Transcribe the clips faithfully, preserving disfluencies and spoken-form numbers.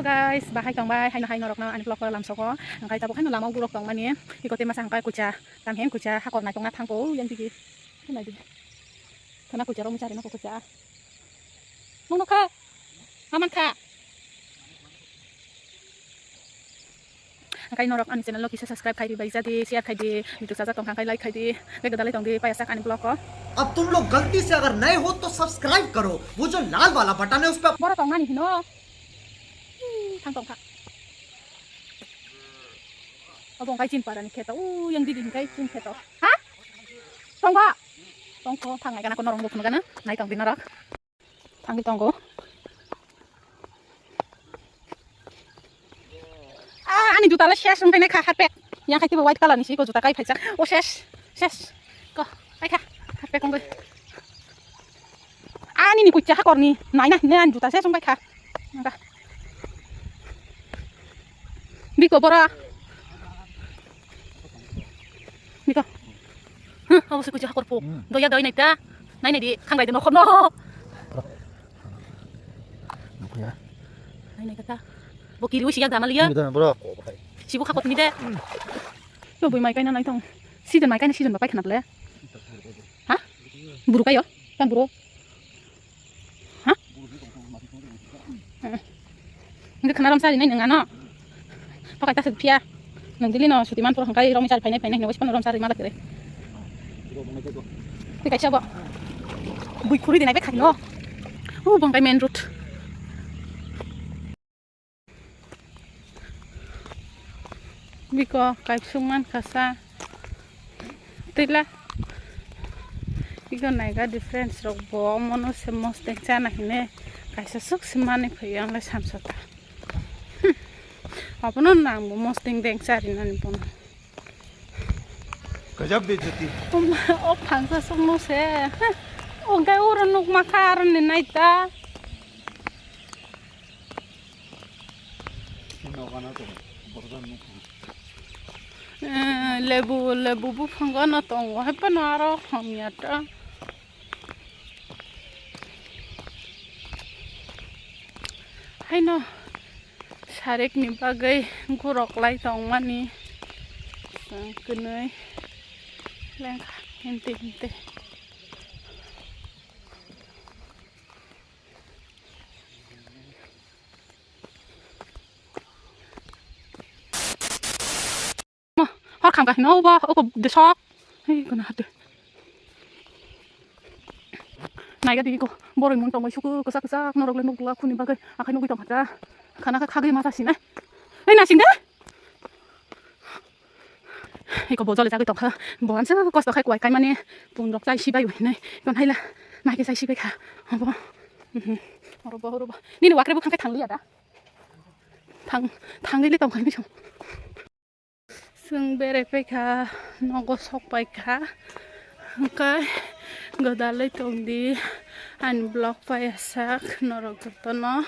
Guys, bahai tongbai, haino hai norokno ani vlog o lamsogo. Hingkai tabuk haino lama o borok tongmani. Iko tei masa hingkai kucha, tam hem kucha, hakor naitongna thangko, yang tigi. Naidi. Thana kucha rok muchari no kucha. Nung nukha? Haman kha? Hingkai norok ani channel o kisa subscribe khaidi, bai jadi, share khaidi, video sajak tongkha hingkai like khaidi, bai gwdalai tongdi, payasak ani vlog o. अब तुम लोग गलती से अगर नए हो तो सब्सक्राइब करो, वो जो लाल वाला बटन है उस पर। Boro tongmani hino. Hi, thang tongkha. Obo hingkai chin parani kheto, u yang didi hingkai chin kheto. Ha? Tongkha? Tongkho, thangnai gana ko norok bo phunugana, nai tongdi norok. Thangwi tongo. Ah, ani juta le ses wngkha, kha harpek. Yang khai tibo white color ni si ko juta kai phaijak. O ses, ses. Ko, kai kha. Harpek wngwi. Ani ni kucha hakorni. Nai na, ne ani juta ses wngkha. Nangkha. Biko bora. Biko. Huh, obo se kucha hakor po. Hmm. Doya doi nai ta. Nai nai di, khanglai de nokhorno. Nukya. Nai nai ta. Bo kiri usi yak dama liya. Ini dah, bro. Sibu hakot ni de. Yo bui mai kaina nai tong. Season mai kaina season ba pai khana le. Ha? Buru kayo. Tam buru. Ha? Hingke khana romsa rinai nung ano. Pakai ta sik phiya. Nung dili no suti man poro hingkai romsa ri phainai phainai hinui waispano romsa ri malak kere. Twi kaisa bo. Bui khuri dinai be khai no. O bongkai main road. Biko kaisuk man kasa. Tila. Iko naiga difference rok bo, omono se mosteng chana hine kaisa suk se mani phaio, ang lai samsata. Hmm. Abono nang bo mosteng deng chari nani bono. Gajab bejati. O phangsa sukno se. O gai oro nukma kha aro ni naita. Eh, lebu, lebu buphango no tongo, hai phano aro hamya ta. Haino sarik ni bagwi gurok lai tongmani, chwng kwnwi lengkha hinte hinte. Hor khamkha hino ba oko deso. Hei, kono hade. Naiga digi ko, boroi mun tongbai suku, kwchak kwchak, norok le nukla khuni bagwi, akhai nugui tongkha ta. Khana kha khagwi ma chasi nai. Ei, nasing de. Iko bo jole jagwi tongkha. Bo amsa kosto khai kwai kaimani, pun rok chai sibai ui nai. Kon haila, naikhe chai sibai kha. Bo. Mhm. Oro bo, oro bo. Nini wakre bo khangkai thang liya da. Thang, thangwi le tongkha hini song. Chwng berai paikha, nogo sok paikha, hwnkhe gwdalwi tongdi ani vlog paiyasak norok jotono.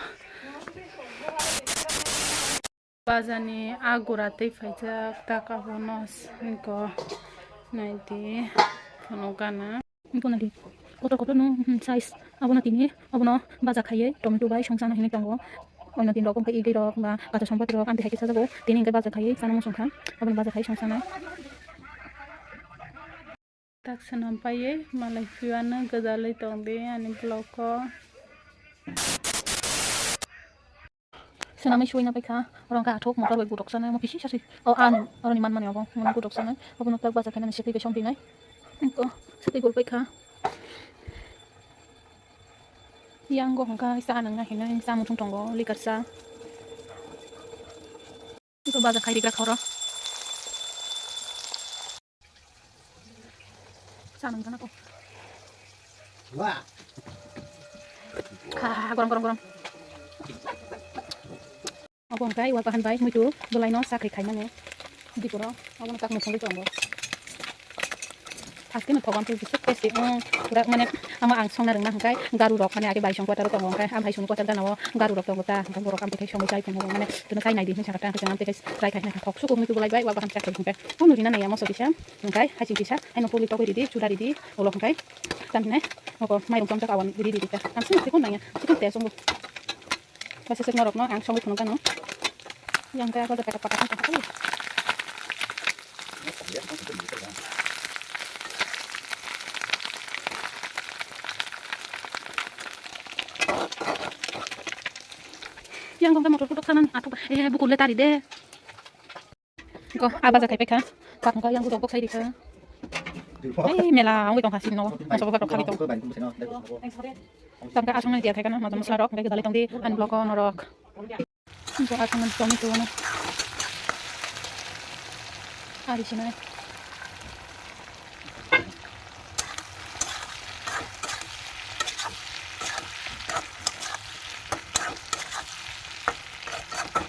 Bazani agura tei phaijak taka bono hwnkhe naidi phunukgana. Bono di kotor kotor no, hmm, size. Abono tini, abono baja khaiwi tomato bai songchana hinwi tongo. Oino din rok wngkha idei rok ba kacha songpati rok amtwi hai khe sajago. Tini hwnkhe baja khaiwi chana muchung kha. Abono baja khaiwi songchana. Tak swnam paiwi malai phiwano gwdalwi tongdi ani vlog o. Swnamwi suina paikha, oro hwnkhe athuk motor bai gudok sanai, omo kisi sasi. O, ani, oroni manmani obo, omo gudok sanai. Obono tak bacha khainani swtwi bai songphinai. Eko, swtwi gul paikha. Yang go hwnkha, sa nangna hinai, sa muchung tongo, likar sa. Eko bacha khai rikra khoro. Sa nang jana ko. Wah. Kha, gorom, gorom, gorom. Obo hwnkhe wak bahan bai muitu bwlaino chakri khaimani. Diporo obono tak muthungwi tongo. Haste no thogo amtwi bisik tasty, um, pura mane ama ang songna rwngna hwnkhe garu rok mane age bai song kwtaro tongo hwnkhe, am hai song kwchar gana o garu rok tongo ta, hwnkhe borok amtwi khai songwi chai phunukgo mane, chwngno chai naidi hinwi sakha ta, hwnkhe chwng amtwi khai try khai nai thok suku muitu bwlai bai wak bahan chakri hwnkhe. Uno rina naiya moso kisa, hwnkhe haching kisa, haino poli togwi ridi, chuda ridi, ulo hwnkhe. Tamhinai, oko mairung chomchak awan ridi ridi ta. Ang sini sikon naiya, sikon te songo. Kaisa sik norokno ang songwi phunuk gano. Yang khe abo patak patak wng tongkha. Yang khe motor kutuk sanani athuk, eh, bukul le tari de. Ko, a baja khai paikha. Kak wngkha yang gudok bok sai rikha. Ei, mela wngwi tongkha sini no. Masa bok rok khabi tong. Tangka aswk nani tiya khai kana, maja masla rok, hingke dalai tongdi, ani vlog o norok. Hingke aswk nani tomato no. Ari sinai.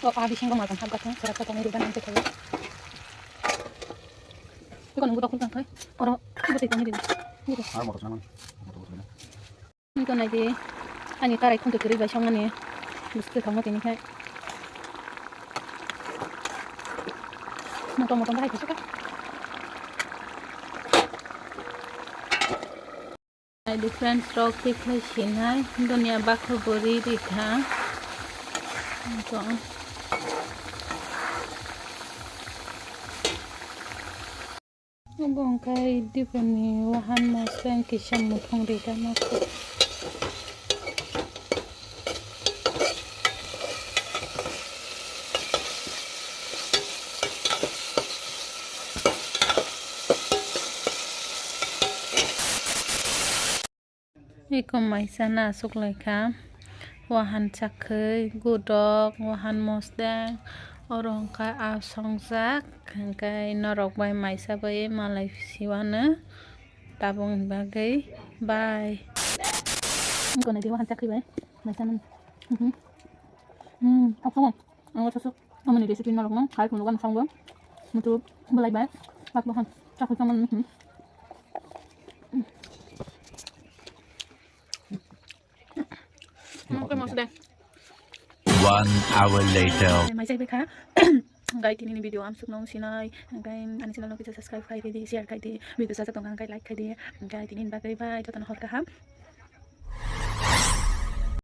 O, a bisingo majang hapjak thung, serak khe tongwi rwgani hingke khaio. Eko nungbo dokhol tang khai, oro ibo twi tongwi rwdi. Ibo. Ar motor sanamani. Motor bothol gana. Nito naidi, ani tarai khuntu kwrwi bai songmani. Bwswk thangma tini khai. Motom motom bahai khe sokha. Hai di friends rok, tikhlai sinai dunia bakho bo ri ri kha. To. Obo wngkha diboni wahan mosla kisa muthung ri kha mosla. Eko maisa na aswk lai kha, wahan chakhwi, gudok, wahan mosdeng, oro hwnkha a songjak, hwnkhe norok bai maisa bai malai siwano tabukni bagwi bye. Eko naidi wahan chakhwi bai maisa nani. Mhm. Hmm, thok thok. Ang sosok amoni recipe norokno khai phunukgo, ang sango. Mutu belai bai. Pak bahan. Chakhu sama. Hmm. Oke, mau sudah. One hour later. Mai jai bekha. Gai tini ni video amsuk nong sinai. Gai ani channel no kisa subscribe khai di, share khai di. Video saja tong gai like khai di. Gai tini ni bagai bai jotono hor kaham.